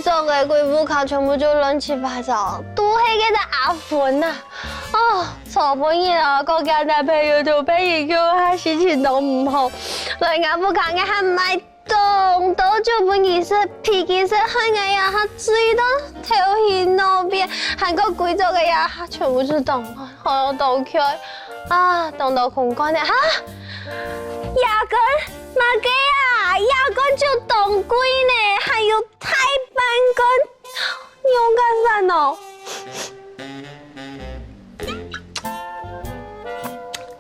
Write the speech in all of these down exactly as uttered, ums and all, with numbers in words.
做个歸屋下全部就亂七八糟，都係該隻阿芬啊！哦，昨晡日啊，个男朋友就被人叫，他心情都毋好，來𠊎屋下，𠊎還買當多酒分佢食，陪佢食，害𠊎呀，他醉到頭暈腦邊，還過歸桌个呀，他全部就當好當開啊，當到空罐个哈，牙根，麼个啊，牙根就當貴呢，還有大半罐。 仰結煞哦！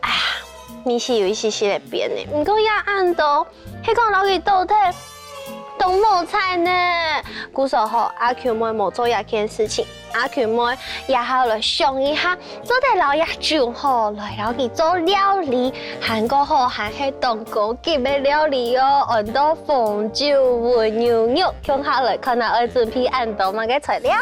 啊，味緒有一息息仔變呢，毋過也恁多，係講摎佢倒忒，當無彩呢。故所吼，阿Q妹無做這件事情，阿Q妹這下來想一下，做得摎這酒吼來摎佢做料理，還過吼還係當高級个料理哦，安到紅酒炆牛肉，共下來看下愛準備恁多麼个材料。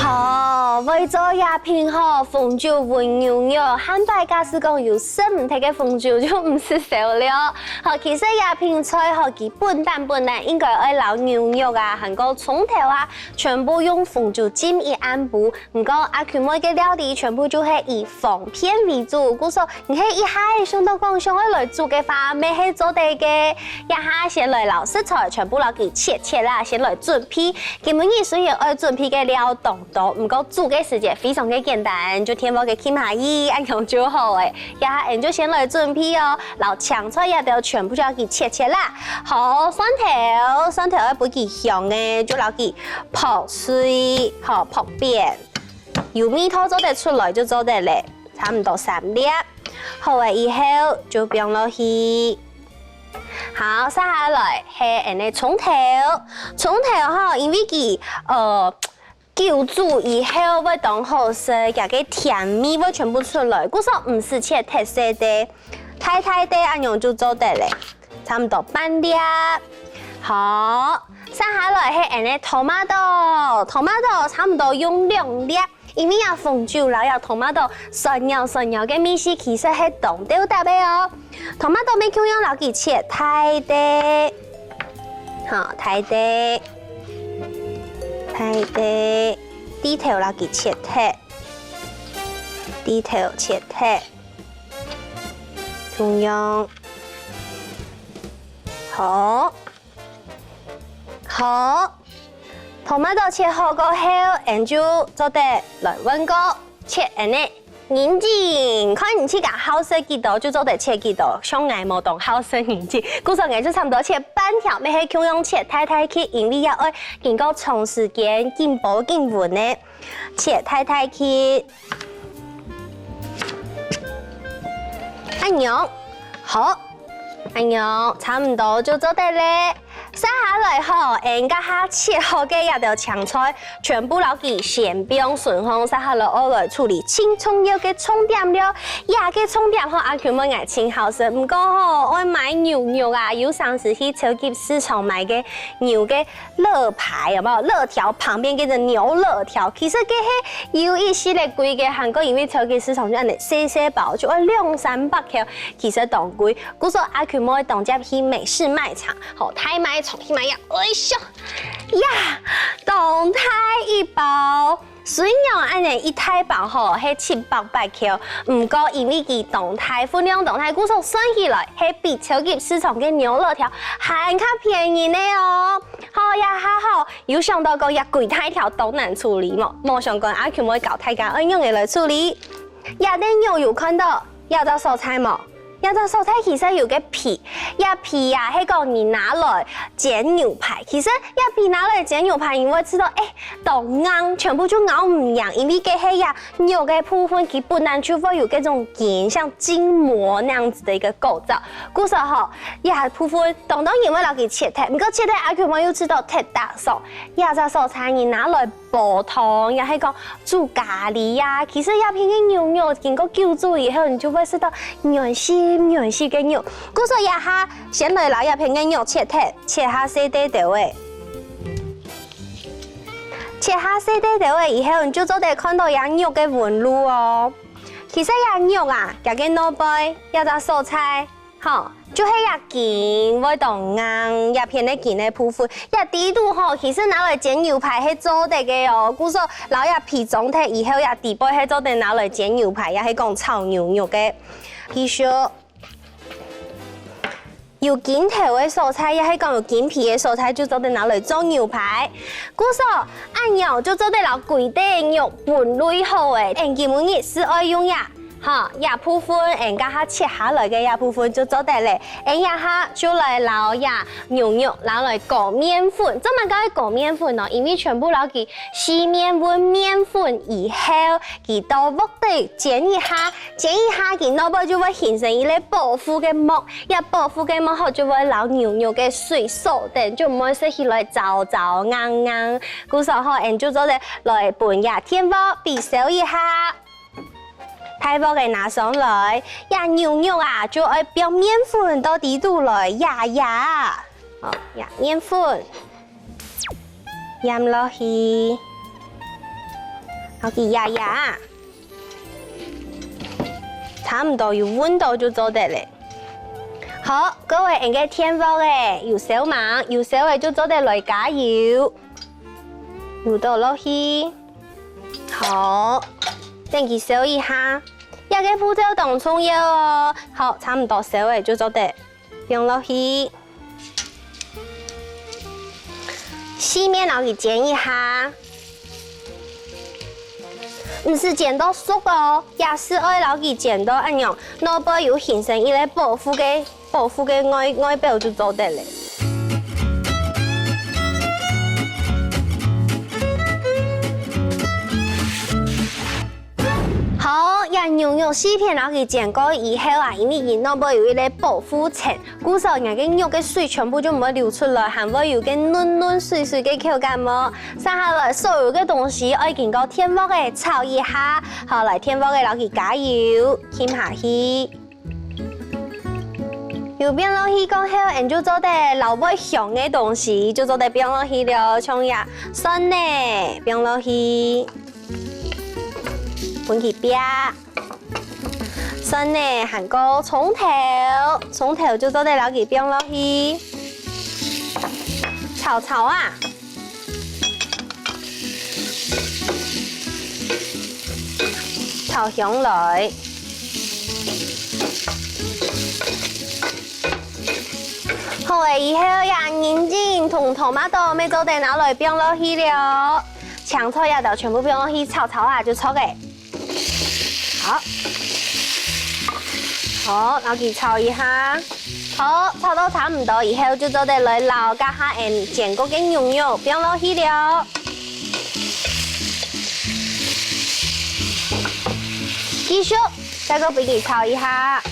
好，為做這瓶吼紅酒炆牛肉，下擺假使講有食毋忒个紅酒就毋使愁了。好，其實這瓶菜吼，佢本旦本旦應該愛摎牛肉啊，還過蔥頭啊，全部用紅酒浸一暗晡， 毋過阿Q妹个料理全部就係以方便為主，故所你係一下仔想到講想愛來煮个話，乜係做得个。這下先來摎食材全部摎佢切切啦，先來準備。今晡日雖然愛準備个料當多，毋過煮个時節非常个簡單，就添放个kim下去，恁樣就好了。這下𠊎就先來準備哦，摎青菜這兜全部就摎佢切切啦。好，蒜頭，蒜頭愛分佢香个，就摎佢 拍碎，吼，拍扁，有味道做得出來就做得了，差毋多三粒。好了以後就放落去。好，續下來係恁仔蔥頭，蔥頭吼，因為佢呃久煮以後會當好食，佢个甜味會全部出來，故所毋使切忒細垤，大大垤恁樣就做得了。 差毋多半粒。好，續下來係恁仔tomato，tomato差毋多用兩粒，因為這紅酒摎這tomato酸蕘酸蕘个味緒其實係當鬥搭个哦。tomato乜共樣摎佢切大垤，好，大垤，大垤，蒂頭摎佢切忒，蒂頭切忒。 共樣。好，好，tomato切好過後，𠊎就做得來換過切恁仔。人參，看你自家好食幾多就做得切幾多，像𠊎無當好食人參，故所𠊎就差毋多切半條，乜係共樣切大大垤，因為也愛經過長時間緊煲緊溫呢。 切大大垤。恁樣，好，恁樣差毋多就做得了。續下來吼，𠊎這下切好个這兜青菜，全部摎佢先放順風，續下來愛來處理盡重要个重點了。這个重點吼，阿Q妹𠊎盡好食，毋過吼，愛買牛肉啊，有成時去超級市場買个牛个 肋排，有無？肋條旁邊該隻牛肋條，其實該係有一息仔貴个，還過因為超級市場就恁仔細細包，就愛兩三百塊，其實當貴。故所阿Q妹當輒去美式賣場，吼，大賣場去買呀，哎喲，呀，當大一包！雖然恁仔一大包吼係七百八塊，毋過因為佢當大，分量當大，故所算起來係比超級市場个牛肋條還較便宜呢哦。好，這下吼， 有想到講這幾大條當難處理無？無相干，阿Q妹教大家愛仰仔來處理。這兜肉有看到這隻所在無？這隻所在其實有個皮，這皮啊係講你拿來煎牛排。其實這皮拿來煎牛排，你會知道，哎，當硬，全部就咬毋贏，因為該係這肉个部分，佢本來就會有這種筋，像筋膜那樣子的一個構造。故所吼，這部分當多人會摎佢切忒，毋過切忒阿Q妹又知道忒打爽。 這隻所在你拿來煲湯，也係講煮咖哩呀。其實這片个牛肉經過久煮以後，你就會食到軟濕軟濕个肉。故所這下先來摎這片个肉切忒，切下細垤垤仔。結下細垤垤仔以後，你就做得看著這肉个紋路哦。其實這肉啊，這个外背，這隻所在，吼，就係這筋會當硬，這片个筋个部分。這底肚吼，其實拿來煎牛排係做得个哦。故所摎這皮裝忒以後，這底背係做得拿來煎牛排，也係講炒牛肉个。譬如說， 有筋頭个所在，也係講有筋皮个所在，就做得拿來做牛排。故所，恁樣就做得摎歸垤肉分類好咧。𠊎今晡日係愛用這，哈，這部分，𠊎這下切下來个這部分就做得咧。𠊎這下就來摎這牛肉拿來裹麵粉。做麼个愛裹麵粉呢？因為全部摎佢四面搵麵粉以後，佢到鑊底煎一下， 煎一下，佢外背就會形成一個保護个膜，這保護个膜吼就會摎牛肉个水鎖等，就毋會食起來燥燥硬硬。故所吼，𠊎就做得來分這電鑊比燒一下。大鑊个拿上來，這牛肉啊，就愛放麵粉到底肚來壓壓。哦，壓麵粉，壓落去，摎佢壓壓。 差毋多有溫度就做得咧。好，各位，𠊎个電鑊仔有燒吂？有燒仔就做得來加油，油倒落去。好，等佢燒一下，這个步驟當重要哦。好，差毋多燒仔就做得放落去。 四面摎佢煎一下，毋使煎到熟哦，也係愛摎佢煎到恁樣，外背有形成一個保護个、保護个外、外表就做得咧。 好，這牛肉四片摎佢煎過以後啊，因為佢內背有一個保護層，故所𠊎个肉个水全部就毋會流出來，還會有个嫩嫩水水个口感哦。接下來所有个東西愛經過電鑊仔炒一下，好，來電鑊仔摎佢加油，撳下去。 油放落去過後，𠊎就做得摎會香个東西就做得放落去了，像這蒜仔放落去，分佢煸。蒜仔還過蔥頭，蔥頭就做得摎佢放落去，炒炒啊。 炒香來。好咧，以後這人參同tomato乜做得拿來放落去了，青菜這兜全部放落去炒炒啊，就著咧。好，好，摎佢炒一下。 好，炒到差毋多以後，就做得來摎頭下𠊎煎過个牛肉放落去了。繼續，再過分佢炒一下。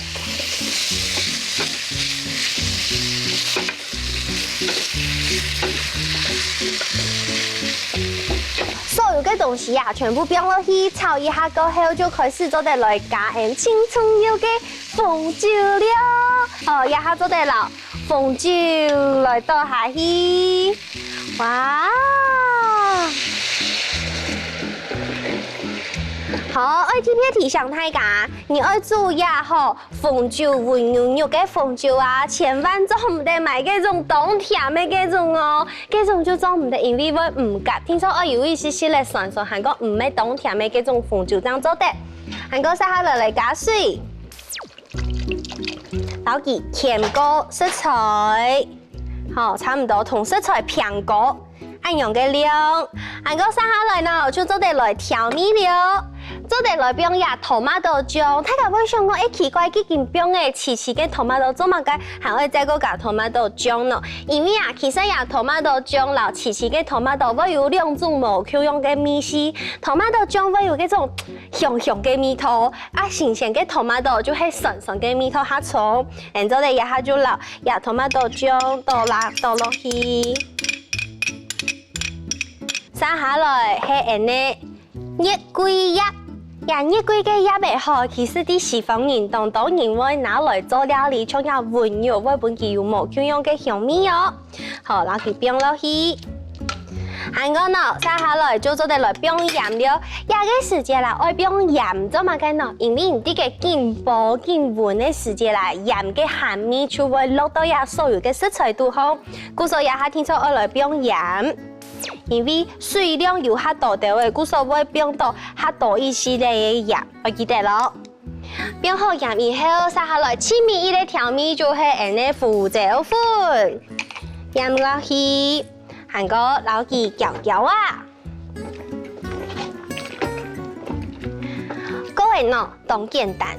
所有个東西啊，全部放落去炒一下過後，就開始做得來加𠊎盡重要个 紅酒了。好，這下做得摎紅酒來倒下去。哇！好，愛特別提醒大家，你愛注意啊吼，紅酒，溫牛肉个紅酒啊，千萬做毋得買該種當甜个該種哦，該種就做毋得，因為會毋合。聽說愛有一息息个酸酸，還過毋係當甜个該種紅酒正做得。還過接下來來加水。 摎佢牽過食材，好，差毋多同食材平過，恁樣个量。還過接下來呢，就做得來調味了，做得來放這tomato醬。大家會想講，欸，奇怪，既經放个萋萋个tomato，做麼个還愛再過加tomato醬呢？因為啊，其實這tomato醬摎萋萋个tomato會有兩種無共樣个味緒。Tomato醬會有該種香香个味道， 啊，新鮮个tomato就係酸酸个味道較重。恁樣做得這下就摎這tomato醬倒落，倒落去。接下來係恁呢月桂葉，這月桂个葉仔吼，其實在西方人當多人會拿來做料理，像這溫肉會分佢有無共樣个香味哦。 好，摎佢放落去。恁樣呢，續下來就做得來放鹽了。這個時節啦，愛放鹽做麼个呢？因為你在該緊烰緊搵个時節啦，鹽个鹹味就會落到這所有个食材肚項。故所這下定著愛來放鹽，因為水量有較多兜仔，故所會放到較多一息仔个鹽，愛記得囉。 放好鹽以後，續下來盡尾一個調味就係𠊎个胡椒粉，鹽落去，還過摎佢攪攪啊。過个呢，當簡單，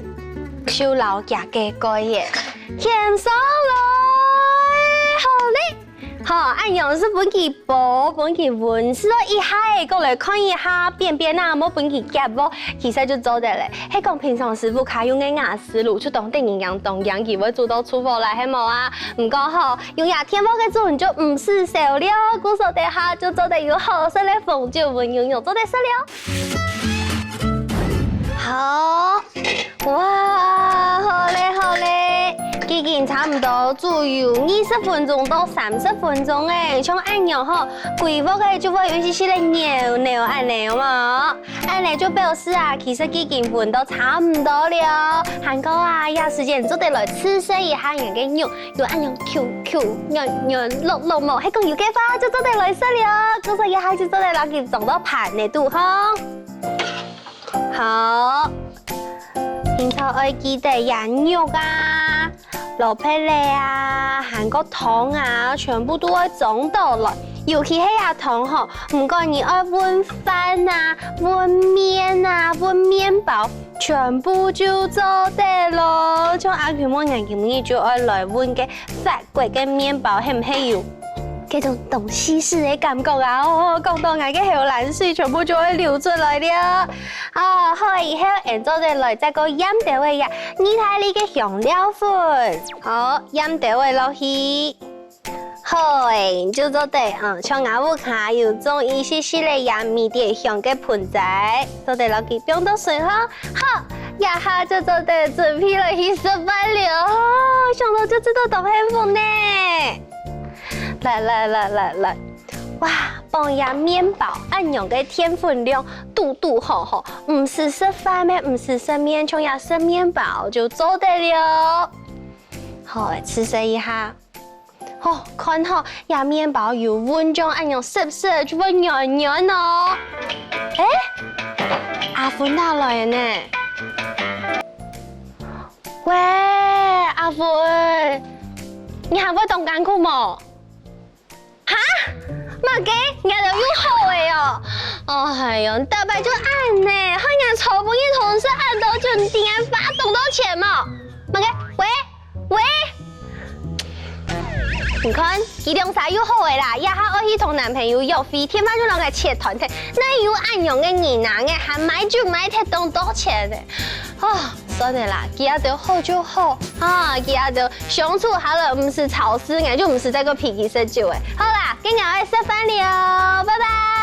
就摎佢个蓋仔，填上來，好咧。 好，恁樣就分佢烰，分佢搵，試著一下仔，過來看一下，扁扁啊，莫分佢夾喔，其實就做得了。係講平常時屋下用个瓦斯爐，就當得人樣當樣，佢會煮到臭火啦，係無啊？毋過吼，用這電鑊个煮就毋使愁了，故所底下就做得有好食个紅酒炆牛肉做得食了。好， 哇，好咧，好咧，既經差毋多煮有二十分鐘到三十分鐘欸，像恁樣吼，歸鑊仔就會有一息息仔扭扭恁呢，有無？恁呢就表示啊，其實既經炆到差毋多了。還過啊，這時節做得來試食一下𠊎个肉，有恁樣Q Q、軟軟、落落無？係講有个話就做得來食了，故所這下就做得摎佢裝到盤仔肚項。 好，平常愛記得這肉啊、蘿蔔仔啊，還過糖啊，全部都愛裝倒來。尤其係這糖吼，毋管你愛搵飯啊、搵麵啊、搵麵包，全部就做得囉。像阿Q妹𠊎今日就愛來搵个法國个麵包，係毋係有 該種當西式个感覺啊！哦，講到𠊎个口瀾水全部就會流出來了。哦，好，以後𠊎做得來再過鹽兜仔呀，義大利个香料粉。好，鹽兜仔落去。好欸，就做得，嗯，像𠊎屋下有種一息息个鹽味，當香个盆栽，做得摎佢放到水吼。好，這下就做得準備來去食飯了。哦，想到就知道當幸福呢。 來來來來來，哇，放這麵包恁樣个澱粉量，堵堵好好，毋使食飯咩，毋使食麵，像這食麵包就做得了。好，來試食一下。哦，看吼，這麵包有溫像恁樣濕濕，就會軟軟哦。欸，阿芬哪來呢？ 喂，阿芬，你還會當艱苦無？哈？麼个？𠊎兜又好了哦？哎喲，你逐擺就恁呢，害𠊎昨晡日同事恁多酒店發當多錢無？麼个？喂？喂？ 你看，佢兩儕又好了啦，這下愛去同男朋友約會，電話就摎𠊎切斷忒。哪有恁樣个人啊，𠊎還買酒買忒當多錢呢。哦，算了啦，佢這兜好就好，啊，佢這兜相處下來毋使吵事，𠊎就毋使再過陪佢食酒了。好啦，今日愛食飯了，拜拜。